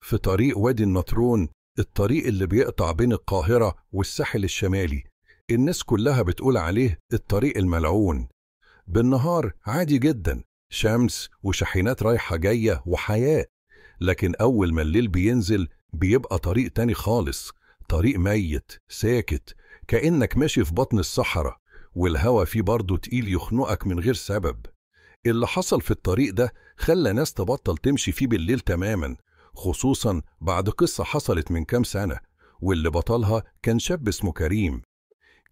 في طريق وادي النطرون، الطريق اللي بيقطع بين القاهرة والساحل الشمالي. الناس كلها بتقول عليه الطريق الملعون. بالنهار عادي جدا، شمس وشاحنات رايحة جاية وحياة، لكن أول ما الليل بينزل بيبقى طريق تاني خالص، طريق ميت ساكت كأنك ماشي في بطن الصحراء، والهوا فيه برضه تقيل يخنقك من غير سبب. اللي حصل في الطريق ده خلى ناس تبطل تمشي فيه بالليل تماما، خصوصا بعد قصة حصلت من كام سنة، واللي بطلها كان شاب اسمه كريم.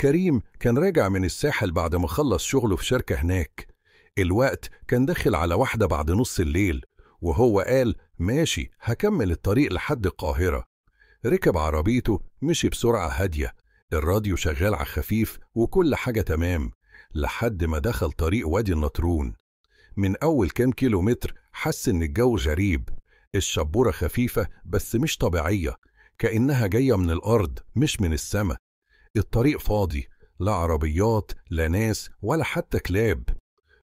كريم كان راجع من الساحل بعد ما خلص شغله في شركة هناك. الوقت كان داخل على 1 بعد نص الليل، وهو قال ماشي هكمل الطريق لحد القاهرة. ركب عربيته، مشي بسرعة هادية، الراديو شغال على خفيف وكل حاجة تمام، لحد ما دخل طريق وادي النطرون. من أول كام كيلومتر حس إن الجو غريب، الشبورة خفيفة بس مش طبيعية، كأنها جاية من الأرض مش من السماء. الطريق فاضي، لا عربيات لا ناس ولا حتى كلاب.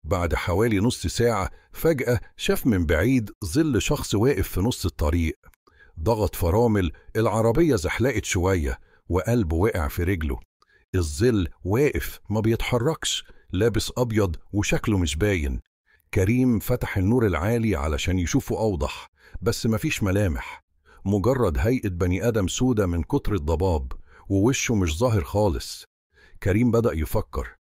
بعد حوالي نص ساعة فجأة شاف من بعيد ظل شخص واقف في نص الطريق. ضغط فرامل، العربية زحلقت شوية وقلبه وقع في رجله. الظل واقف ما بيتحركش، لابس أبيض وشكله مش باين. كريم فتح النور العالي علشان يشوفه أوضح، بس مفيش ملامح، مجرد هيئة بني آدم سودة من كتر الضباب، ووشه مش ظاهر خالص. كريم بدأ يفكر،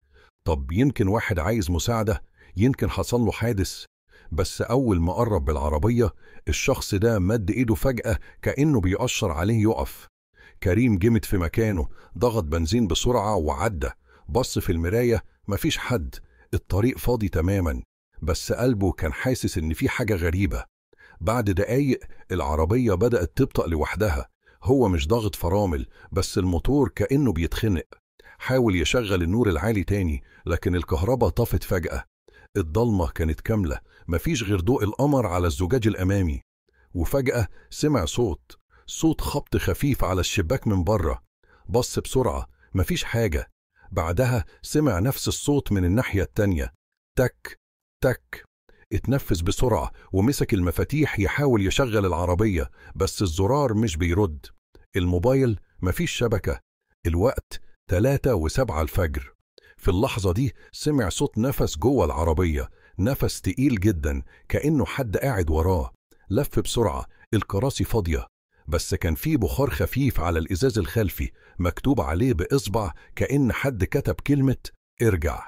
طب يمكن واحد عايز مساعدة، يمكن حصل له حادث. بس أول ما قرب بالعربية الشخص ده مد إيده فجأة كأنه بيأشر عليه يقف. كريم جمد في مكانه، ضغط بنزين بسرعة وعدى. بص في المراية، مفيش حد، الطريق فاضي تماما، بس قلبه كان حاسس إن في حاجة غريبة. بعد دقايق العربية بدأت تبطأ لوحدها، هو مش ضاغط فرامل بس الموتور كأنه بيتخنق. حاول يشغل النور العالي تاني، لكن الكهرباء طفت فجأة. الضلمة كانت كاملة، مفيش غير ضوء القمر على الزجاج الأمامي. وفجأة سمع صوت خبط خفيف على الشباك من بره. بص بسرعة، مفيش حاجة. بعدها سمع نفس الصوت من الناحية التانية، تك تك. اتنفس بسرعة ومسك المفاتيح يحاول يشغل العربية، بس الزرار مش بيرد. الموبايل مفيش شبكة. الوقت 3:07 الفجر. في اللحظة دي سمع صوت نفس جوه العربية، نفس تقيل جدا كأنه حد قاعد وراه. لف بسرعة، الكراسي فاضية، بس كان في بخار خفيف على الإزاز الخلفي مكتوب عليه بإصبع كأن حد كتب كلمة ارجع.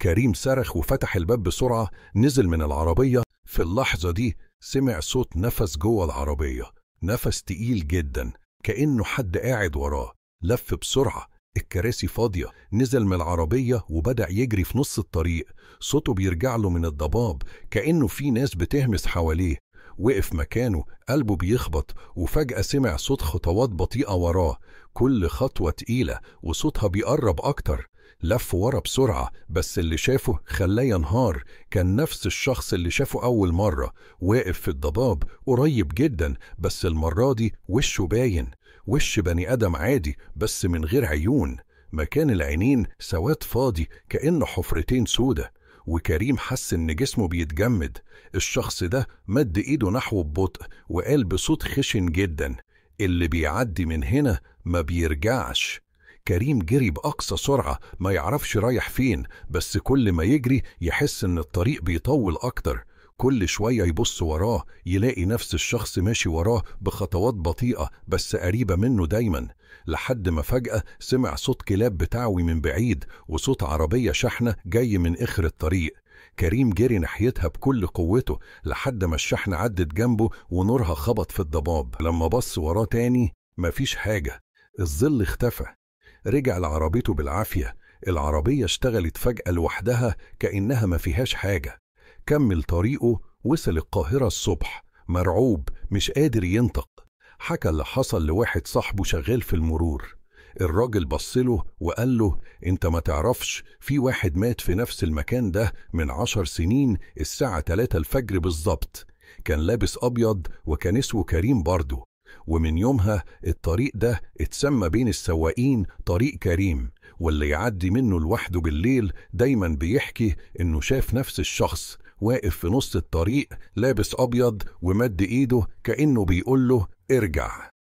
كريم صرخ وفتح الباب بسرعة، نزل من العربية. في اللحظة دي سمع صوت نفس جوه العربية، نفس تقيل جدا كأنه حد قاعد وراه. لف بسرعة، الكراسي فاضية، نزل من العربية وبدأ يجري في نص الطريق. صوته بيرجع له من الضباب كأنه في ناس بتهمس حواليه. وقف مكانه، قلبه بيخبط، وفجأة سمع صوت خطوات بطيئة وراه، كل خطوة تقيلة وصوتها بيقرب أكتر. لف ورا بسرعة، بس اللي شافه خلاه ينهار. كان نفس الشخص اللي شافه أول مرة، واقف في الضباب قريب جدا، بس المرة دي وشه باين، وش بني آدم عادي بس من غير عيون. مكان العينين سواد فاضي كأنه حفرتين سودة. وكريم حس إن جسمه بيتجمد. الشخص ده مد إيده نحوه ببطء وقال بصوت خشن جدا، اللي بيعدي من هنا ما بيرجعش. كريم جري بأقصى سرعة، ما يعرفش رايح فين، بس كل ما يجري يحس إن الطريق بيطول أكتر. كل شوية يبص وراه يلاقي نفس الشخص ماشي وراه بخطوات بطيئة بس قريبة منه دايما، لحد ما فجأة سمع صوت كلاب بتعوي من بعيد وصوت عربية شحنة جاي من آخر الطريق. كريم جري ناحيتها بكل قوته لحد ما الشحنة عدت جنبه ونورها خبط في الضباب. لما بص وراه تاني مفيش حاجة، الظل اختفى. رجع لعربيته بالعافية، العربية اشتغلت فجأة لوحدها كأنها ما فيهاش حاجة. كمل طريقه، وصل القاهرة الصبح مرعوب مش قادر ينطق. حكى اللي حصل لواحد صاحبه شغال في المرور. الراجل بصله وقال له انت ما تعرفش، في واحد مات في نفس المكان ده من 10 سنين الساعة 3 الفجر بالظبط، كان لابس أبيض وكان اسمه كريم برضه. ومن يومها الطريق ده اتسمى بين السواقين طريق كريم، واللي يعدي منه لوحده بالليل دايما بيحكي انه شاف نفس الشخص واقف في نص الطريق لابس أبيض ومد إيده كأنه بيقول له ارجع.